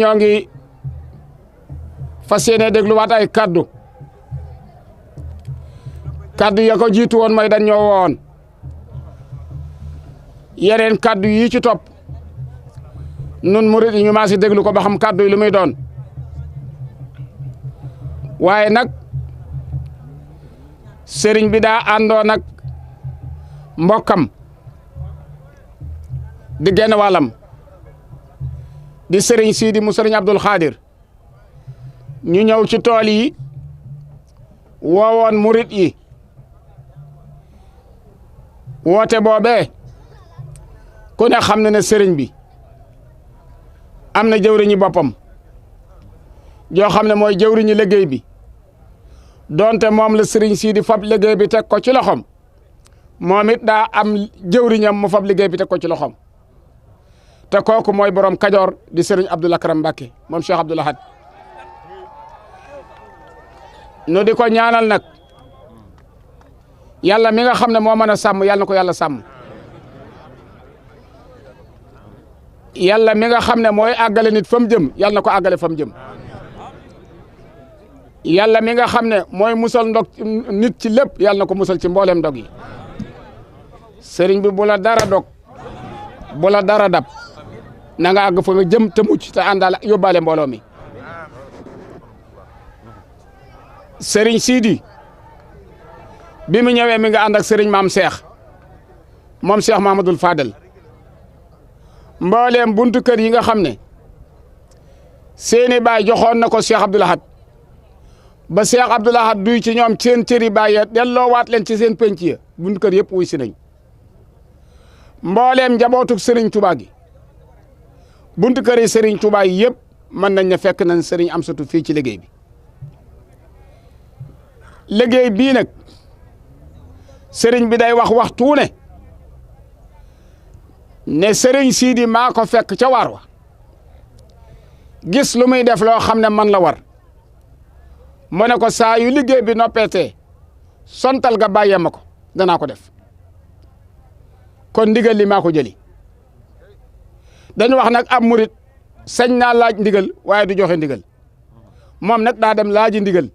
ñoo ngi fas yéene dégluwaat ay kaddu ya ko jiitu woon mooy dañ ñoo woon yeneen kaddu yi ci topp nun murit yi ñu maa si déglu ko ba xam kaddu yi lu muy doon waaye nag sëriñ bi daa àndoon nag mbokkam di genn wàllam di sëriñ Sidi mu sëriñ Abdul Xaadir ñu ñëw ci tool yi woowoon murit yi woote boobee ku ne xam na ne sëriñ bi am na jëwriñu boppam joo xam ne mooy jëwriñu liggéey bi donte moom la sëriñ Sidi fab liggéey bi teg ko ci loxom moom it daa am jëwriñam mu fab liggéey bi teg ko ci loxom te kooku mooy borom Kajoor di sëriñ Abdou Lakram Mbacké moom Cheikh Abdoul Ahad nu di ko ñaanal nag yàlla mi nga xam ne moo mën a sàmm yàlla na ko yàlla sàmm yàlla mi nga xam ne mooy àggale nit fa mu jëm yàlla na ko àggale fa mu jëm yàlla mi nga xam ne mooy musal ndog nit ci lépp yàlla na ko musal ci mboolem ndog yi sëriñ bi bu la dara dog bu la dara dab na nga àgg fa nga jëm te mucc te àndaale yóbbaale mbooloo mi sëriñ Sidi bi mu ñëwee mi nga ànd ak sëriñ maam Cheikh moom Cheikh Mahamadul Fadel mbooleem buntu kër yi nga xam ne seeni baay joxoon na ko Cheikh Abdoul Ahad ba Cheikh Abdoul Ahad duy ci ñoom seen cëri baay ya delloowaat leen ci seen penc ya buntu kër yëpp wuy si nañ mbooleem njabootug sëriñ Touba gi buntu kër yi sëriñ Touba yi yëpp mën nañ ne fekk nañ sëriñ Amsatu fii ci liggéey bi liggéey bii nag sëriñ bi day wax waxtu ne sëriñ Sidi maa ko fekk ca waar wa gis lu muy def loo xam ne man la war mu ne ko saa yu liggéey bi noppeetee sontal ga bàyyee ma ko danaa ko def kon ndigal li maa ko jëli dañu wax nag ab murit sañ naa laaj ndigal waaye du joxe ndigal moom nag daa dem laaji ndigal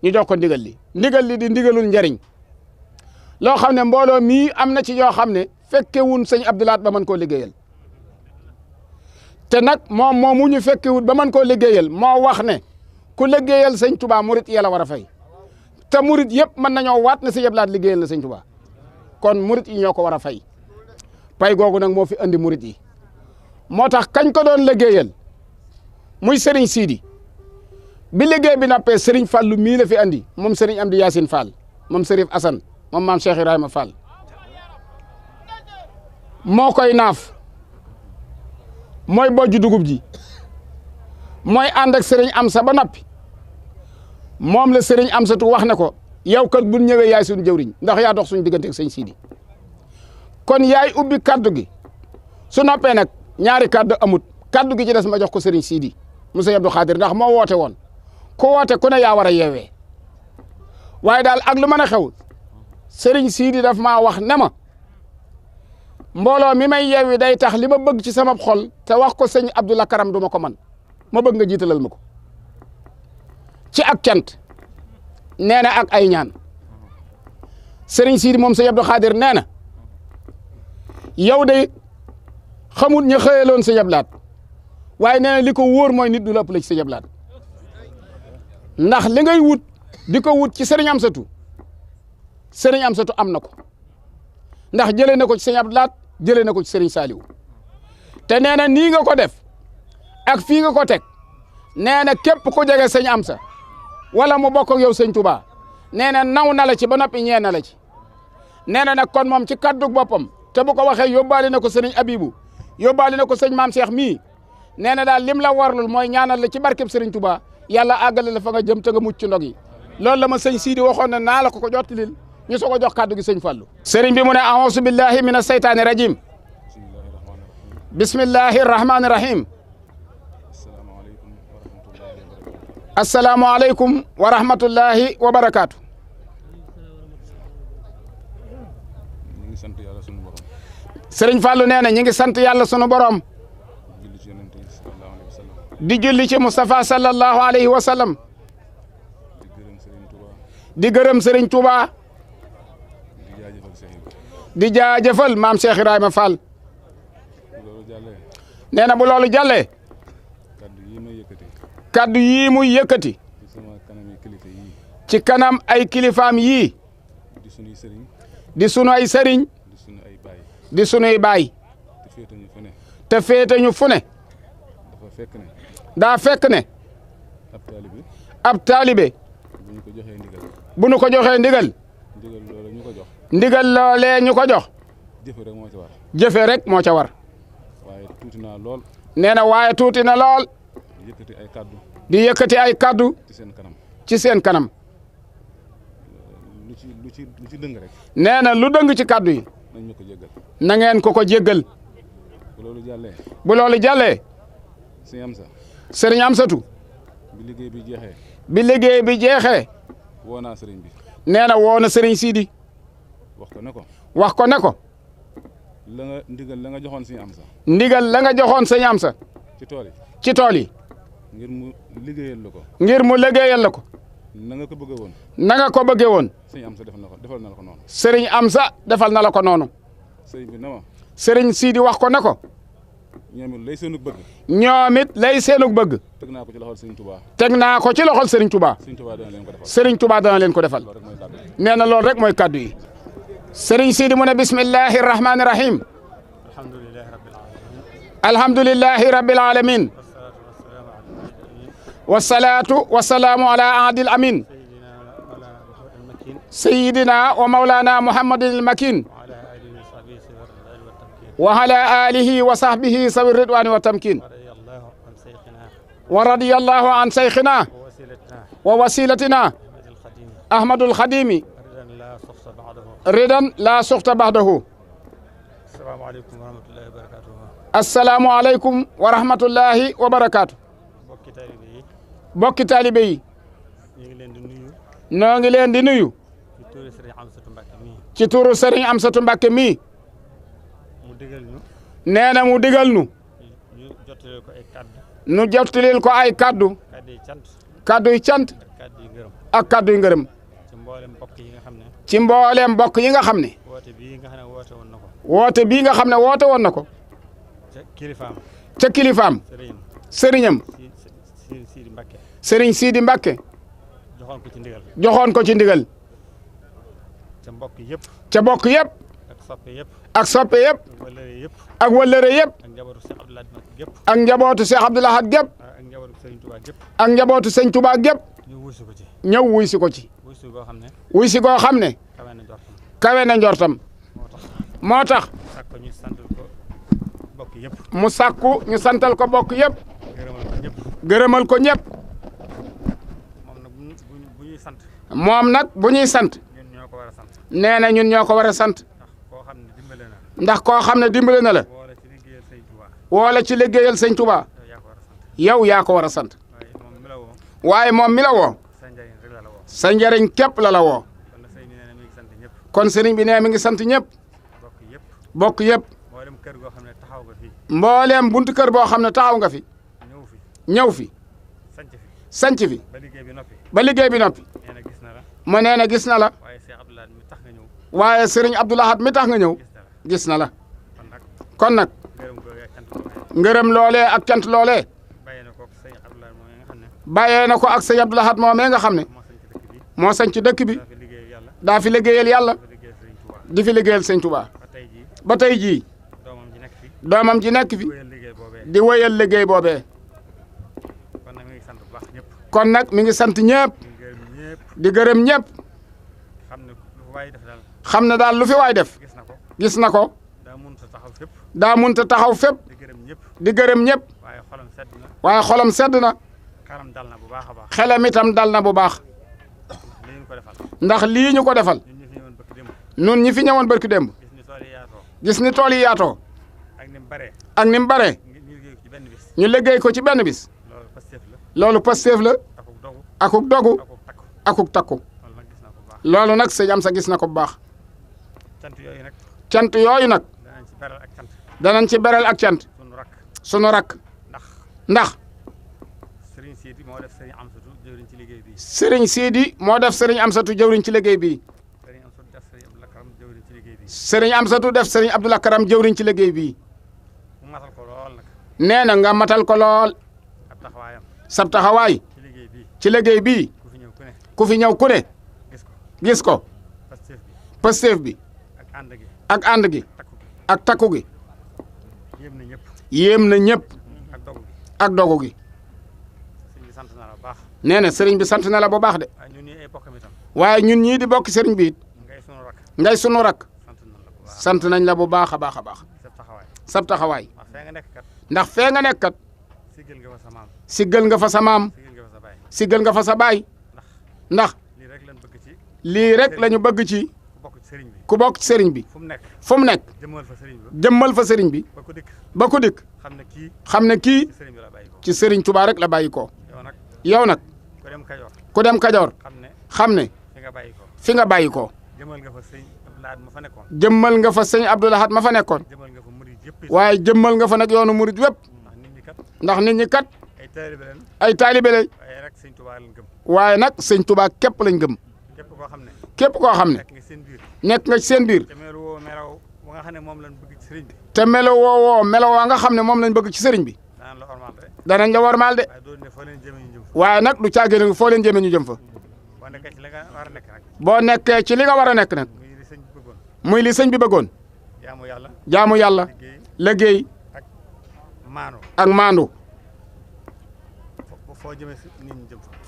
ñu jox ko ndigal li di ndigalul njariñ loo xam ne mbooloo mii am na ci ñoo xam ne fekkewun sëñ Abdou Lahad ba mën koo liggéeyal te nag moom moomu ñu fekkewut ba mën koo liggéeyal moo wax ne ku liggéeyal sëñ Touba murit yàlla war a fay te murit yëpp mën nañoo waat ne sëñ Abdou Lahad liggéeyal na sëñ Touba kon murit yi ñoo ko war a fay pay googu nag moo fi andi murit yi moo tax kañ ko doon liggéeyal muy Serigne Sidi bi liggéey bi nappee Serigne Fallou mii la fi andi moom Serigne Amdi Yacine Fall moom Serif Assane moom maam Cheikh Ibrahima Fall moo koy naaf mooy bojj dugub ji mooy ànd ak Serigne Amsa ba nappi moom la Serigne Amsatu wax ne ko yow kat bu ñëwee yaay suñu jëwriñ ndax yaa dox suñu diggante ak sëñ Sidi kon yaay ubbi kaddu gi su noppee nag ñaari kaddu amut kaddu gi ci des ma jox ko sëriñ Sidi mu sëñ Abdou Khadir ndax moo woote woon ku woote ku ne yaa war a yeewee waaye daal ak lu mën a xew sëriñ Sidi daf maa wax ne ma mbooloo mi may yeewi day tax li ma bëgg ci sama xol te wax ko sëñ Abdoulaye Karam du ma ko man ma bëgg nga jiitalal ma ko ci ak cant nee na ak ay ñaan sëriñ Sidi moom sëñ Abdou Khadir nee na yow de xamut ña xëyaloon sëñ Ablaat waaye nee na li ko wóor mooy nit du la ëpp la ci sëñ Ablaat ndax li ngay wut di ko wut ci sëriñ Amsatu am na ko ndax jëlee na ko ci sëñ Ablaat jëlee na ko ci sëriñ Saliou te nee na nii nga ko def ak fii nga ko teg nee na képp ku jege sëñ Amsa wala mu bokk ak yow sëñ Touba nee na naw na la ci ba noppi ñee na la ci nee na nag kon moom ci kaddu boppam te bu ko waxee yóbbaale na ko sëriñ Abibu yóbbaale na ko sëñ Maam Cheikh mii nee na daal lim la warlul mooy ñaanal la ci barkeb sëriñ Touba yàlla àggale la fa nga jëm te nga mucc ci ndog yi loolu la ma sëñ Sidi waxoon ne naa la ko jottalil ñu soog a jox kaddu gi sëñ Fallou. sëriñ bi mu ne a'uuzu billahi mina seytaani rajim bismillahi rahmaani rahim asalaamualeykum wa rahmatullahi wa barakaatu. sëriñ Fallou nee na ñu ngi sant yàlla sunu borom. di julli ci Moustapha sallallahu alayhi wa sallam. di gërëm sëriñ Touba. di jaajëfal maam Cheikh Ibrahima Fall. nee na bu loolu jàllee. kaddu yii muy yëkkati ci kanam ay kilifaam yii di sunu ay sëriñ di sunuy baay te féete ñu fu ne daa fekk ne ab taalibe bu ñu ko joxee ndigal ndigal loolee ñu ko jox jëfe rek moo ca war nee na waaye tuuti na lool di yëkkati ay kaddu ci seen kanam lu ci dëng rek nee na lu dëng ci kaddu yi na ngeen ko jéggal bu loolu jàllee sëriñ Amsatu bi liggéey bi jeexee woo naa sëriñ bi nee na woo na sëriñ Sidi wax ko ne ko ndigal la nga joxoon sëñ Amsa ndigal la nga joxoon sëñ Amsa ci tool yi ngir mu liggéeyal la ko. ngir mu liggéeyal la ko. na nga ko bëggee woon. na nga ko bëggee woon. sëriñ Amsa defal na la ko noonu. sëriñ Amsa defal na la ko noonu. sëriñ bi ne ma. sëriñ Sidi wax ko ne ko. ñoom it lay seenug bëgg. ñoom it lay seenug bëgg. teg naa ko ci loxol sëriñ Touba. teg naa ko ci loxol sëriñ Touba. sëriñ Touba dana leen ko defal. sëriñ Touba dana leen ko defal. nee na loolu rek mooy kaddu yi. sëriñ Sidi mu ne bismillahi rahmaani rahim. alhamdulillahi rabbil alamin. wasalaatu wasalaamu ala adil amin. sayidina wa maulana muhammadin al-makin. wa ala alihi wa sahbihi sawi ridwani wa tamkin. wa radiyallahu an seykhina wa wasilatina ahmadul khadimi ridan la suxta baxdahu. assalaamu aleykum wa rahmatullahi wa barakaatu. bokki taalibe yi noo ngi leen di nuyu ci turu Serigne Amsatu Mbakke mii nee na mu digal nu nu jottalil ko ay kaddu kaddu yi cant ak kaddu yi ngërëm ci mboolem mbokk yi nga xam ne woote bii nga xam ne woote woon na ko ca kilifaam sëriñam Serigne Sidi Mbakke joxoon ko ci ndigal ca mbokk yëpp ak soppe yëpp ak wëllëre yëpp ak njabootu Cheikh Abdoul Ahad gépp ak njabootu Sëñ Touba gépp ñëw wuy si ko ci wuy si koo xam ne kawe na njortam moo tax mu sàkku ñu santal ko bokk yëpp gërëmal ko ñëpp moom nag bu ñuy sant. ñun ñoo ko war a sant. nee na ñun ñoo ko war a sant. ndax koo xam ne dimbale na. ndax koo xam ne dimbale na la. wala ci liggéeyal sëñ Tuubaa. woo la ci liggéeyal sëñ Tuubaa. yow yaa ko war a sant. waaye moom mi la woo. sa njariñ képp la la woo. kon sëriñ bi nee mi ngi sant ñëpp. bokk yëpp. mboolem kër goo xam ne taxaw nga fi. mbooleem buntu kër boo xam ne taxaw nga fi. ñëw fi. sanc fi. ba liggéey bi noppi. ba liggéey bi noppi. nee na gis na la. mu nee na gis na la. waaye Cheikh Abdou Lahad mi tax nga ñëw. waaye sëriñ Abdou Lahad mi tax nga ñëw. gis na la. kon nag. ngërëm loolee ak cant loolee. bàyyee na ko ak sëñ Abdou Lahad moomee nga xam ne. moo sañ ci dëkk bi. daa fi liggéeyal yàlla. di fi liggéeyal sëñ Tuubaa. ba tey jii. doomam ji nekk fi. di wéyal liggéey boobee. kon nag mi ngi sant ñëpp. di gërëm ñëpp. xam ne daal lu fi waay def. gis na ko. daa munta taxaw fépp. di gërëm ñëpp. waaye xolam sedd na. xelam itam dal na bu baax. ndax lii ñu ko defal. nun ñi fi ñëwoon barki démb. gis ni tool yi yaatoo. ak ni mu bare. ñu liggéey ko ci benn bis. loolu Pastef la. akuk dogu. akuk takku. loolu nag sëñ Amsa gis na ko bu baax. cant yooyu nag. danañ ci beral ak cant. sunu rakk. ndax. Serigne Sidi moo def Serigne Amsatu jëwriñ ci liggéey bii. Serigne Amsatu def Serigne Abdoul Karam jëwriñ ci liggéey bii. nee na nga matal ko lool. sab taxawaay. ci liggéey bii. ku fi ñëw ku ne. gis ko. Pastef bi. ak ànd gi. ak takku gi. yéem na ñëpp. ak dogu gi. nee na sëriñ bi sant na la bu baax de. waaye ñun ñii di bokk sëriñ bi it. ngay sunu rak. sant nañ la bu baax a baax a baax. sab taxawaay. ndax fee nga nekk kat. siggal nga fa sa maam. siggal nga fa sa baay. ndax lii rek la ñu bëgg ci. ku bokk ci sëriñ bi. fu mu nekk. jëmmal fa sëriñ bi. ba ko dikk. xam ne kii. ci sëriñ Tuubaa rek la bàyyi ko. yow nag. ku dem Kajoor. xam ne. fi nga bàyyi ko. jëmmal nga fa sëñ Abdou Lahad ma fa nekkoon. waaye jëmmal nga fa nag yoonu murid wépp. ndax nit ñi kat. ay taalibe lañ. waaye nag sëñ Tuubaa képp lañ gëm. képp koo xam ne. nekk nga ci seen biir. te melo woowoo melo waa nga xam ne moom lañ bëgg ci sëriñ bi. danañ la wormaal de. waaye nag du caagin foo leen jëmee ñu jëm fa. boo nekkee ci li nga war a nekk nag. muy li sëñ bi bëggoon. jaamu yàlla. liggéey. ak maandu.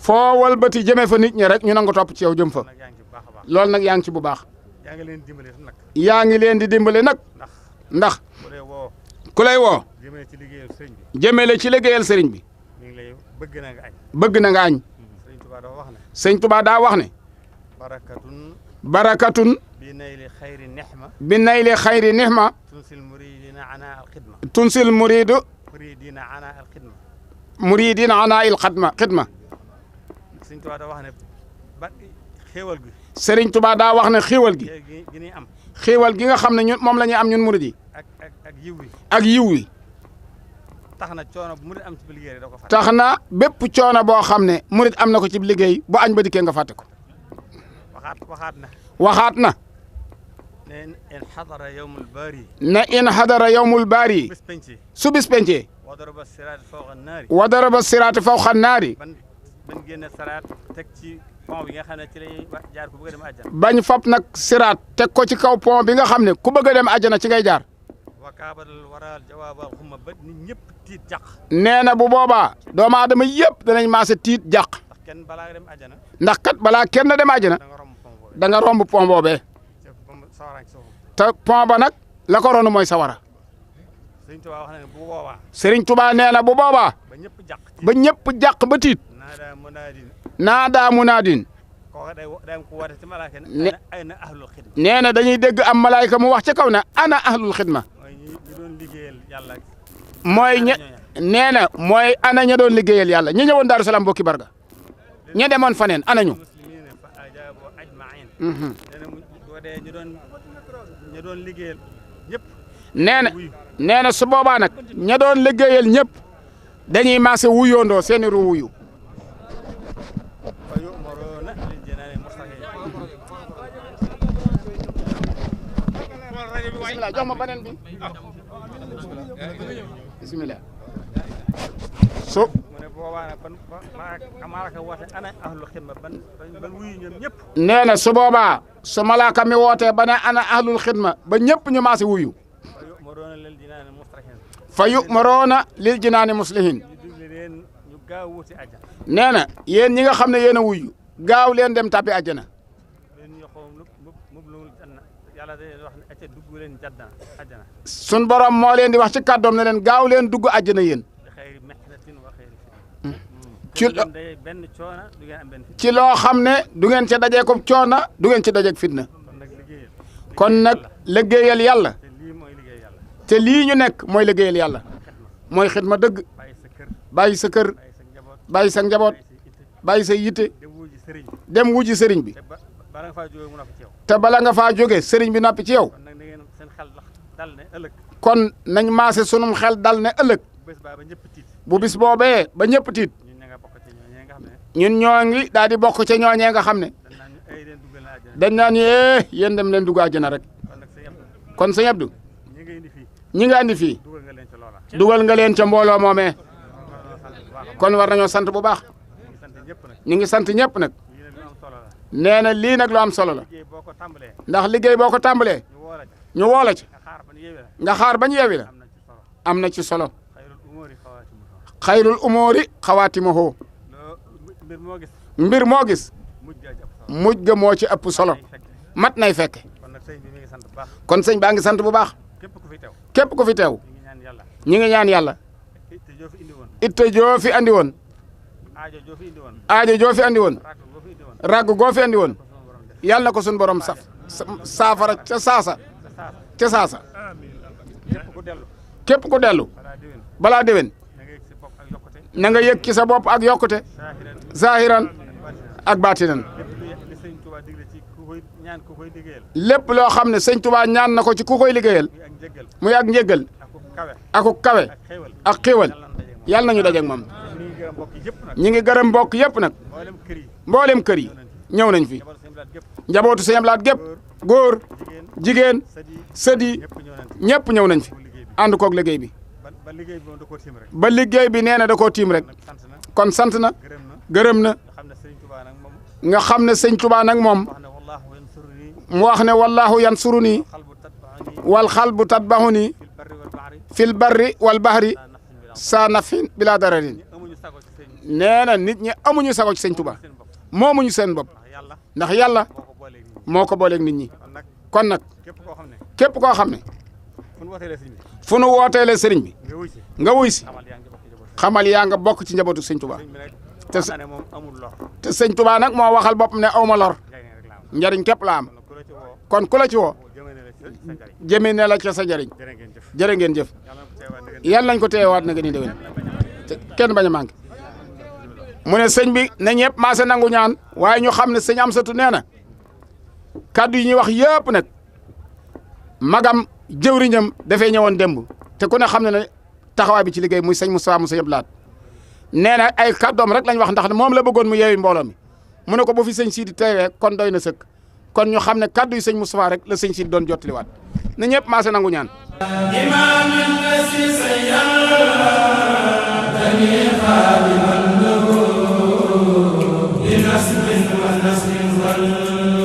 foo walbati jëmee fa nit ñi rek ñu nangu topp ci yow jëm fa. loolu nag yaa ngi ci bu baax. yaa ngi leen di dimbale nag. ndax. ku lay woo. jëmale ci liggéeyal sëriñ bi. bëgg na nga añ. sëñ Tuubaa daa wax ne. barakatun. bi nayli xayri nixma. tunsil muridina ana il xidma. sëriñ Tuubaa daa wax ne xéewal gi. xéewal gi nga xam ne ñun moom la ñuy am ñun murid yi. ak yiw wi. tax na bépp coono boo xam ne murid am na ko ci liggéey bu añ ba dikkee nga fàtte ko. waxaat na. ne in xadara yawmul baari. su bis pencee. wadaraba siraati fawqa naari. bañ fop nag siraat teg ko ci kaw pont bi nga xam ne ku bëgg a dem àjjana ci ngay jaar. nee na bu boobaa doomu aadama yëpp danañ maase tiit jàq. ndax kat balaa kenn dem àjjana da nga romb pont boobee. te pont ba nag la ko ronu mooy sawara. Sëriñ Tuubaa nee na bu boobaa ba ñëpp jàq ba tiit. naadaa munaadin nee na dañuy dégg am malaayka mu wax ci kaw ne ana ahlul xidma mooy nee na mooy ana ña doon liggéeyal yàlla ñi ñëwoon Daaru Salaam bokki barga ña demoon faneen ana ñu nee na su boobaa nag ña doon liggéeyal ñëpp dañuy maase wuyoondoo seeni ru wuyu bismillah jox ma beneen bi bismillah so nee na su boobaa su malaaka mi wootee ba ne ana ahlul xidma ba ñëpp ñu maase wuyu fa yu'maroona lil jinaani muslihin nee na yéen ñi nga xam ne yéen a wuyu gaaw leen dem tàbbi àjjana sun borom moo leen di wax ci kàddoom ne leen gaaw leen dugg àjjana yéen ci loo xam ne du ngeen ca dajee ko coona du ngeen ci dajeeg fitna kon nag liggéeyal yàlla te lii ñu nekk mooy liggéeyal yàlla mooy xidma dëgg bàyyi sa kër bàyyi sa njaboot bàyyi sa yitte dem wuji sëriñ bi te bala nga faa jóge sëriñ bi noppi ci yow kon nañ maase sunum xel dal ne ëllëg bu bis boobee ba ñëpp tiit ñun ñoo ngi daal di bokk ca ñooñee nga xam ne dañ naan yéen dem leen dugg àjjana rek kon sëñ Abdou ñi nga andi fii dugal nga leen ca mbooloo moomee kon war nañoo sant bu baax ñu ngi sant ñëpp nag nee na lii nag lu am solo la ndax liggéey boo ko tàmbalee ñu woo la ci nga xaar bañ yeewi la am na ci solo xayrul umuri xawaatimuhu mbir moo gis mujj ga moo ci ëpp solo mat nay fekke kon sëñ baa ngi sant bu baax képp ku fi teew ñi ngi ñaan yàlla itte joo fi andi woon aajo joo fi andi woon ràgg goo fi andi woon yàlla na ko suñu borom saafara ca saasa képp ku dellu balaa déwén na nga yëg ci sa bopp ak yokkute zahiran ak baatinan lépp loo xam ne sëñ Tuubaa ñaan na ko ci ku koy liggéeyal muy ak njéggal akuk kawe ak xéewal yàlla nañu dajeeg moom ñi ngi gërëm mbokk yëpp nag mboolem kër yi ñëw nañ fi njabootu sëñ Abdu Lahat gépp góor jigéen sët yi ñëpp ñëw nañ fi ànd koog liggéey bi ba liggéey bi nee na da koo tiim rek kon sant na gërëm na nga xam ne sëñ Tuubaa nag moom mu wax ne wallahu yansuruni wal xalbu tatbahuni fil barri wal bahri saa nafin bila dararin nee na nit ñi amuñu sago ci sëñ Tuubaa moomuñu seen bopp ndax yàlla moo ko booleeg nit ñi kon nag képp koo xam ne fu nu wooteele sëriñ bi nga wuy si xamal yaa nga bokk ci njabootu sëñ Tuubaa te sëñ Tuubaa nag moo waxal boppam ne aw ma lor njariñ képp la am kon ku la ci woo jëmee ne la ca sa njariñ jërë ngeen jëf yàlla nañ ko teewaat na nga ni déwén kenn bañ a manqué mu ne sëñ bi na ñëpp maase nangu ñaan waaye ñu xam ne sëñ Amsatu nee na kaddu yi ñuy wax yëpp nag magam jëwriñam dafay ñëwoon démb te ku ne xam ne ne taxawaay bi ci liggéey muy sëñ Moustapha mu sëñ Abdu Lahat nee na ay kaddoom rek lañ wax ndax moom la bëggoon mu yeewi mbooloo mi mu ne ko bu fi sëñ Sidi teewee kon doy na sëkk kon ñu xam ne kaddu yi sëñ Moustapha rek la sëñ Sidi doon jottaliwaat na ñëpp maase nangu ñaan بنصب ونصر